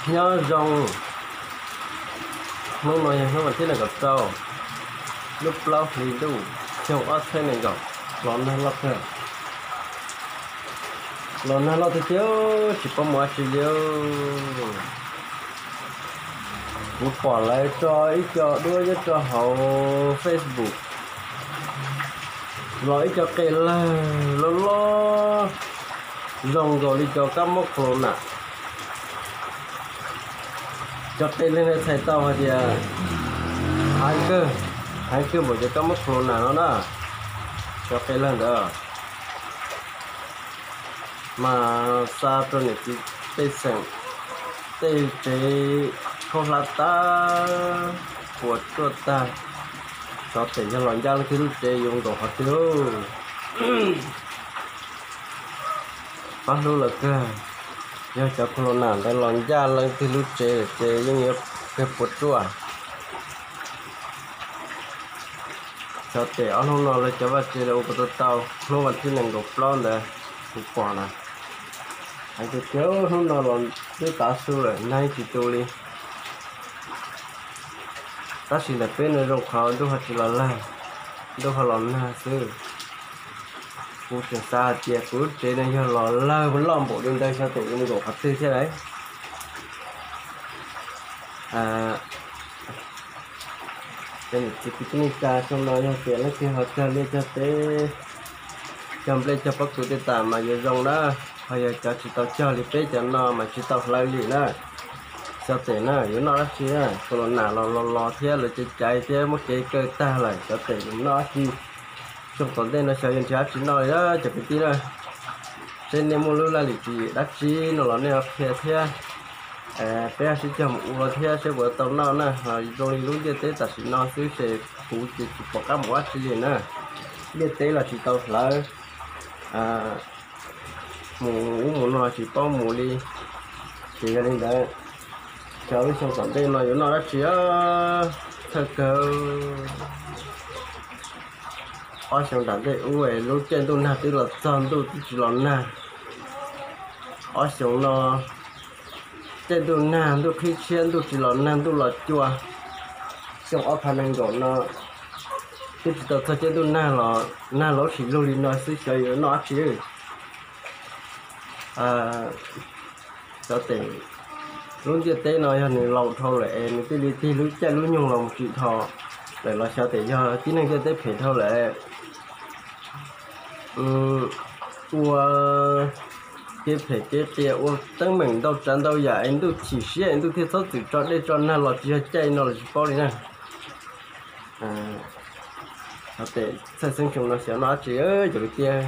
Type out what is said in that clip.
Nyob zoo, hnub no yog hnub vas thib nees nkaum rau, lub plaub hlis ntuj, xyoo ob txhiab nees nkaum, los nag loj kawg. Los nag loj tiag tiag, tsis paub mus dab tsi li. Kuv pom lawv tso ib co duab nyob rau hauv Facebook los ib co qe lawg loj loj zoo nkaus li cov kab mob corona. Cov qe lawg ntawd txhais tau hais tias heev kawg, heev kawg npaum cov kab mob corona no na. Cov qe lawg ntawd mas xa rau niam txiv tej xeem tej tsev khaub hlab tag, puas tsuaj tag. Xyov tes yog los ncaj leej twg lub tsev yuav nkaum qhov twg. Pab hlub lawv kawg, yog cov corona ntawd los ncaj leej twg lub tsev lawm ces yeej yuav kawg puas tsuaj. Xyov tes ob hnub no lawv cov vaj tsev lawv ua puas tau tau, hnub vas thib nees nkaum plaub ntawd kuv pom na. Hais tias hnub no los twb tav su lawm, nag tsis tu li. Tab sis ntawm peb no zoo qhov ntuj ho tsis los lawg, ntuj ho los nag xwb. Kuv tseem xav hais tias kuv lub tsev no yog los lawg loj npaum li ntawd xyov tes yuav mus nkaum qhov twg thiab lauj. Cov niam txiv kwv tij neej tsa, xyoo no yog tias leej twg ho cog liaj cog teb, cog nplej cog pob kws tej tas mas yuav zoo na. Ho yog cov tsis tau cog li peb cov no mas tsis tau hlawv li na. Xyov tes na yuav noj dab tsi na, corona los los los thiab lawv caiv caiv thiab muab kev kaw tag lawm, xyov tes yuav noj dab tsi. Xyoo tom ntej no xyov yuav nrhiav dab tsi noj li cov kwv tij na. Seb nej muaj lub laj lim tswv yim dab tsi no los nej ho qhia thiab. Peb ho sib cog mus ua thiab seb puas tau noj na. Ho zoo li lub ntiaj teb tam sim no xwb ces kuv ces tsis pom qab mus dab tsi li na. Ntiaj teb los tsis tau hlawv, mus ub mus no tsis paub mus li. Ces yog li ntawd, xyov lub xyoo tom ntej no yuav noj dab tsi. Txhawj kawg. Ob xyoo nram ntej ub lub caij ntuj nag twb los txog, ntuj twb tsis los nag. Ob xyoo no caij ntuj nag, ntuj qhib tshiab, ntuj tsis los nag, ntuj los cua. Xyoo ob phav nees nkaum no twb tsis tau txog caij ntuj nag los nag los sim lug li no xwb, xyov yuav noj dab tsi. Xyov tes lub ntiaj teb no yog nws laus dhau lawm es nws thiaj li tig lub caij lub nyoog los mus tsis dhau lawm los xyov tes yog tib neeg ntiaj teb phem dhau lawm, ua kev phem kev qias, ua teeb meem ntau tsav ntau yam es ntuj chim siab es ntuj thiaj txhob txwm tso dej tso nag los tsis yog caij no los tsis paub li na. Xyov tes txhawj xeeb xyoo no xyov noj dab tsi cov kwv tij.